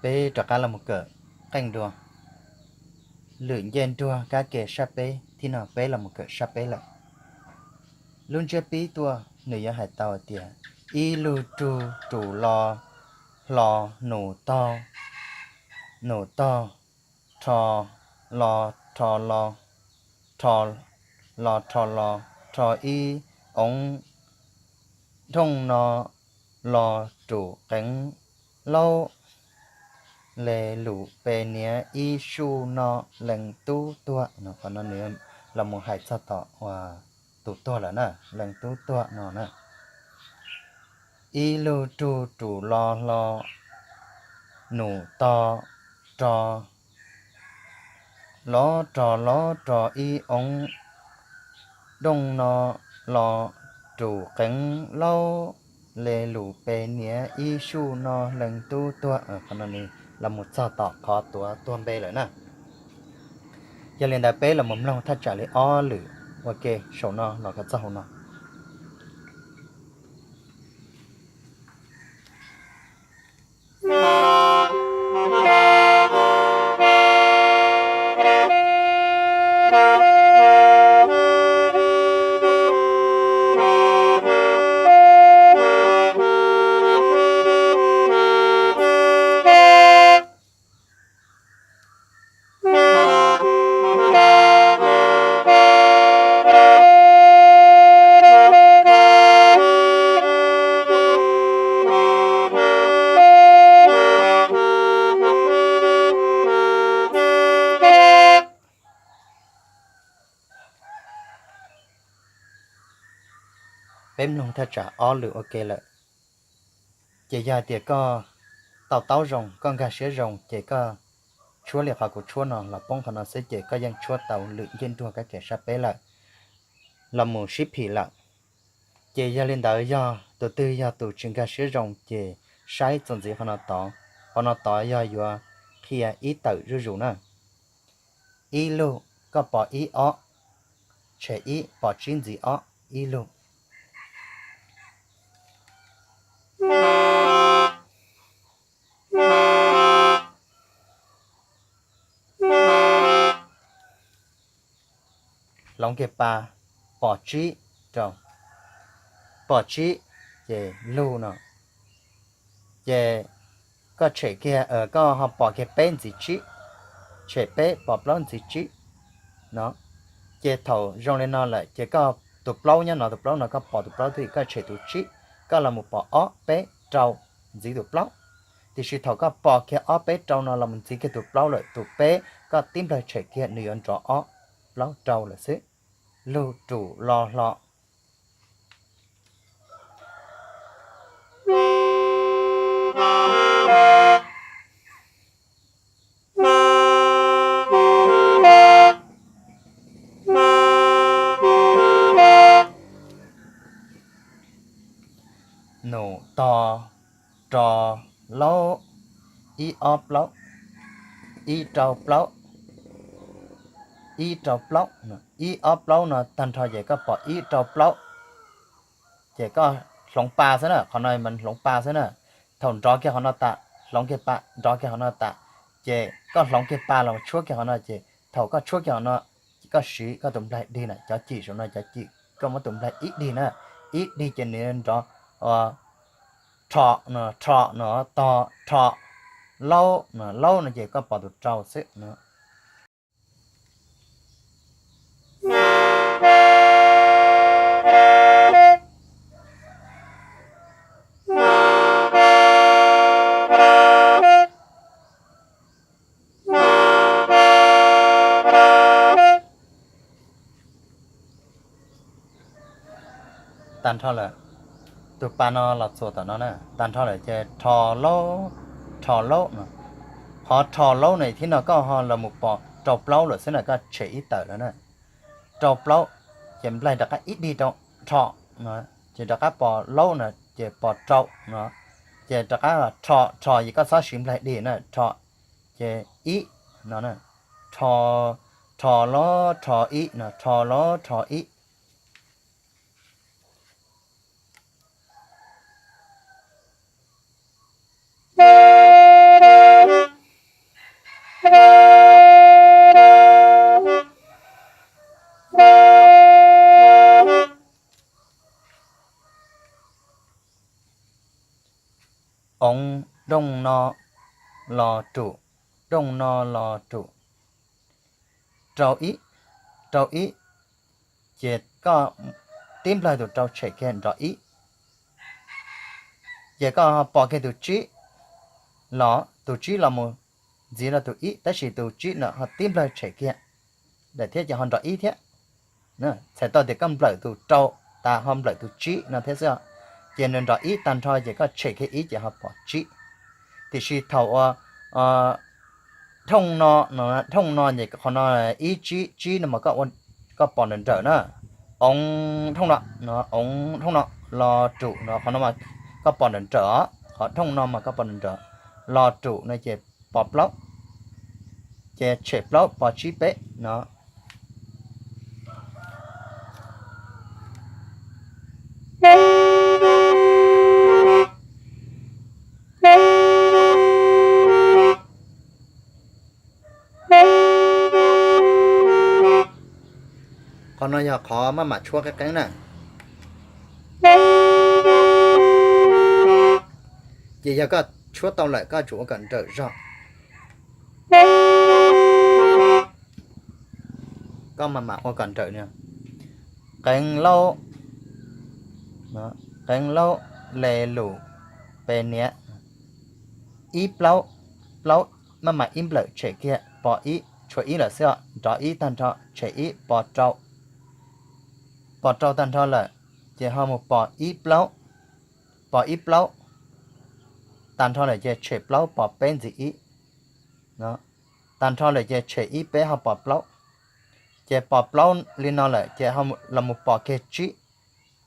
Peb rov qab los mus kawm qeej dua. Lwm ncej nruag kab ke sab peb, thib no peb los mus kawm sab peb lawm. Lub ntsiab pib tuaj nws yuav hais tau tias, ib lug rug rus lo hlo nus tog, nus tog, rho lo, rho lo, rho lo, rho lo, rho ib oov dooj no lo rus qeev laub, le lus pe niav ib suj no leej tub tuag no. Qhov no nws los mus hais txog tom uas tus tuag lawm na, leej tub tuag no na. Ib lug rug rus lo hlo nus tog, rog, lov rog lov rog ib oov dooj no lo rus qeev laub, le lus pe niav ib suj no leej tub tuag. Qhov no nws los mus txog tom qhov tuav tuag npe lawm na. Yog li ntawd peb los mus mloog thaj tsam li ob lwm ua ke saum no los kom txog hauv no. Peb mloog thaj tsam ob lwm ua ke lawm. Ces yog hais tias koj to taub zoo, koj nkag siab zoo, ces koj tshuab li qhov kuv tshuab no los poob qhov no xwb ces koj yeej tshuab tau lwm ncej nruag kab ke sab peb lawm, los mus sib phim lawm. Ces yog li ntawd yog tus twg yog tus tsis nkag siab zoo ces saib txuas ntxiv qhov no tod. Qhov no tod yog yuav qhia ib tawm zuj zus na. Ib lug koj pos ib ob, tshem ib, pos tsib ntxiv ob, ib lug. Hloov kiag pa, pos tsib rau, pos tsib, ces lug no, ces koj tshem kiag, koj ho pos kiag peb ntxiv tsib, tshem peb pos plaub ntxiv tsib no. Ces thaum zoo li no lawm ces koj tus plaub nyob no, tus plaub no koj pos tus plaub twb, koj tshem tus tsib, koj los mus pos ob peb rau ntxiv tus plaub. Tiam sis thaum koj pos kiag ob peb rau no los mus ntxiv kiag tus plaub lawm, tus peb koj tib nplawg tshem kiag nws yuav nrov ob plaub rau lawm xwb. Lug rus lo hlo. Nus to, ro, laub, ib ob plaub, ib rau plaub, ib rau plaub, ib ob plaub no tag nrho ces koj pom ib rau plaub, ces koj hloov pa xwb na, qhov no mas hloov pa xwb na. Thaum nrov kiag qhov no tas, hloov kiag pa, nrov kiag qhov no tas, ces koj hloov kiag pa los tshuab kiag qhov no, ces thaum koj tshuab kiag qhov no, koj siv koj tus nplaig dig na, cov cim saum no cov cim, koj muab tus nplaig ib dig na, ib dig ces nws nrov rho no, rho no, to, rho, laub no, laub no ces koj pom tus rau xwb no. Tag nrho lawm, tus pa no los txuas tom no na, tag nrho lawm ces rho laub, rho laub no. Qhov rho laub no thib no koj ho los mus pos rau plaub lawm xwb na, koj tshem ib tawm lawm na. Rau plaub, ces nplaig rov qab ib dig rau rho, ces rov qab pos laub no, ces pos rau no, ces rov qab rho, rho ces koj txhob siv nplaig dig na, rho, ces ib no, rho, rho laub, rho ib no, rho laub, rho ib. Oov, rooj no los rub, rooj no los rub, rau ib, rau ib, ces koj tib nplawg tus rau tshem kiag nrov ib, ces koj ho pom kiag tus tsib los, tus tsib los mus ntxiv rau tus ib, tab sis tus tsib no ho tib nplawg tshem kiag lawm thiab ces ho nrov ib thiab. Txhais tau tias koj nplawm tus rau tas ho nplawm tus tsib no thiab xwb. Ces nws nrov ib tag nrho ces koj tshem kiag ib ces ho pom tsib. Tiam sis thaum uas thooj no, thooj no ces qhov no ib tsib, tsib no mas koj pom nrawm nrawm na. Oov, thooj no, oov, thooj no los rub no, qhov no mas koj pom nrawm nrawm os, qhov thooj no mas koj pom nrawm nrawm, los rub no ces pom plaub, ces tshem plaub pom tsib peb no. Qhov no yog qhov maj mam tshuab qeeb qeeb na. Ces yog koj tshuab tau lawm koj tsum ua kom nrawm zog. Koj maj mam ua kom nrawm. Qeeb laub, qeeb laub, le lus, pe niav, ib plaub, plaub, maj mam ib nplawm tshem kiag pom ib, tshuav ib lawm xwb os, nrov ib tag nrho tshem ib pom rau, pom rau tag nrho lawm, ces ho mus pom ib plaub, pom ib plaub, tag nrho lawm ces tshem plaub pom peb ntxiv ib, tag nrho lawm ces tshem ib peb ho pom plaub. Ces pom plaub li no lawm ces los mus pom kiag tsib,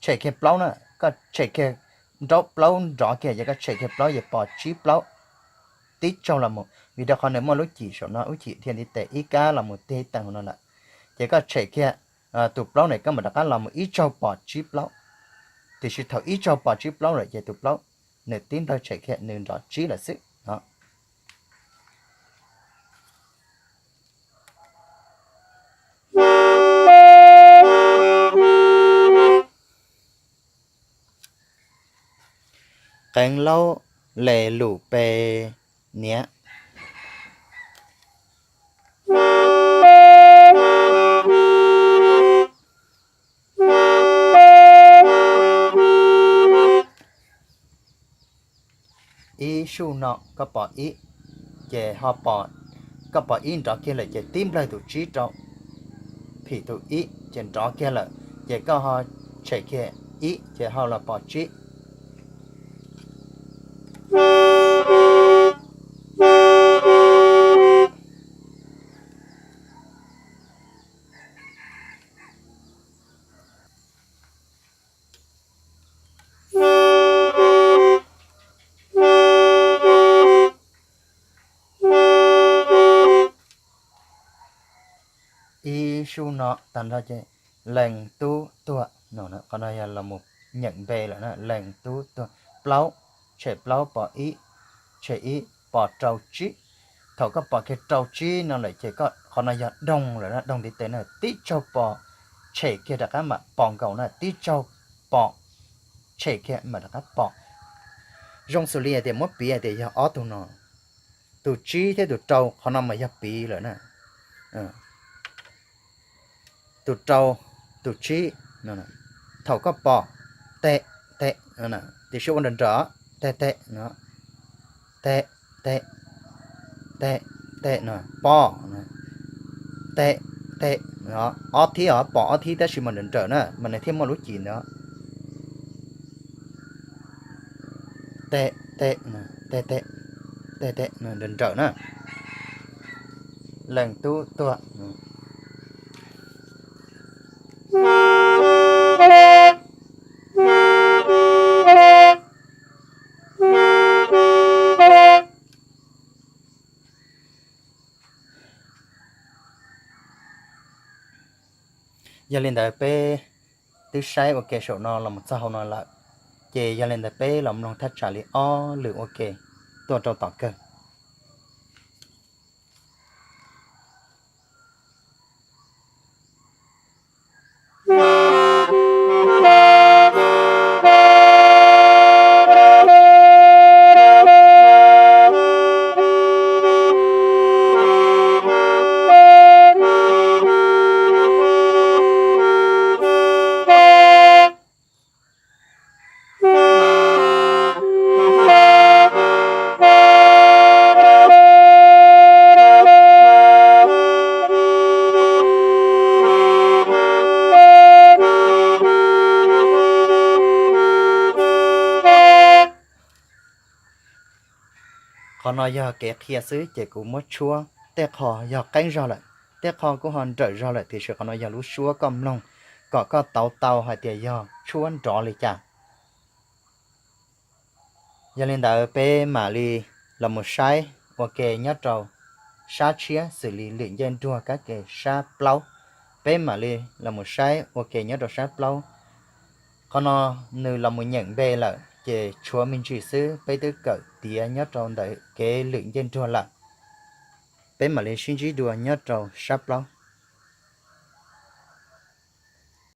tshem kiag plaub na, koj tshem kiag nraub plaub nrov kiag ces koj tshem kiag plaub ces pom tsib plaub tib tsaug los mus, vim rau qhov nws muaj lub cim saum no, lub cim thiaj li tes ib kab los mus tig ib teem hauv no lawm. Ces koj tshem kiag tus plaub na koj mam rov qab los mus ib tsaug pom tsib plaub. Tiam sis thaum ib tsaug pom tsib plaub lawm ces tus plaub nws tib nplawg tshem kiag nws nrov tsib lawm xwb no. Qeeb laub, le lus, pe niav, ib suj no koj pom ib, ces ho pom, koj pom ib nrov kiag lawm ces tib nplawg tus tsib rau, phim tus ib ces nrov kiag lawm, ces koj ho tshem kiag ib ces ho los pom tsib. Ib suj no tag nrho ces leej tub tuag no, qhov no yog los mus nyeem npe lawm na, leej tub tuag. Plaub, tshem plaub pom ib, tshem ib pom rau tsib. Thaum koj pom kiag rau tsib no lawm ces qhov no yog doog lawm na, doog ntiv tes na, tib tsaug pom, tshem kiag rov qab mam pom nkaus na, tib tsaug pom, tshem kiag mam rov qab pom. Zoo xws li hais tias muab piv hais tias yog ob tug no, tus tsib thiab tus rau qhov no mas yog piv lawm na. Tus rau, tus tsib, thaum koj pom, te, te, tiam sis ua nrawm nrawm, te te, te, te, te, te, pom, te, te, ob thib os, pom ob thib tab sis mas nrawm nrawm na mas nws thiaj muaj lub cim ntawd. Te, te, te, te, te, te, nrawm nrawm na. Leej tub tuag. Yog li ntawd peb twb saib ua ke saum no los mus txog hauv no lawm, ces yog li ntawd peb los mloog thaj tsam li ob lwm ua ke tuaj rau tom kawg. Qhov no yog kev qhia xwb ces kuv muab tshuab tej qho yog qeeb zog lawm, tej qho kuj ho nrawm zog lawm tiam sis qhov no yog lub suab koj mloog kom koj tau tau hais tias yog tshuab nrov li cas. Yog li ntawd peb mam li los mus saib ua ke nyob rau sab tshiab xws li lwm ncej nruag kab ke sab plaub. Peb mam li los mus saib ua ke nyob rau sab plaub. Qhov no nws los mus nyeem npe lawm ces tshuav me ntsis xwb peb twb kawm tiav nyob rau ntawm kev lwm ncej nruag lawm. Peb mam li sib ntsib dua nyob rau sab plaub.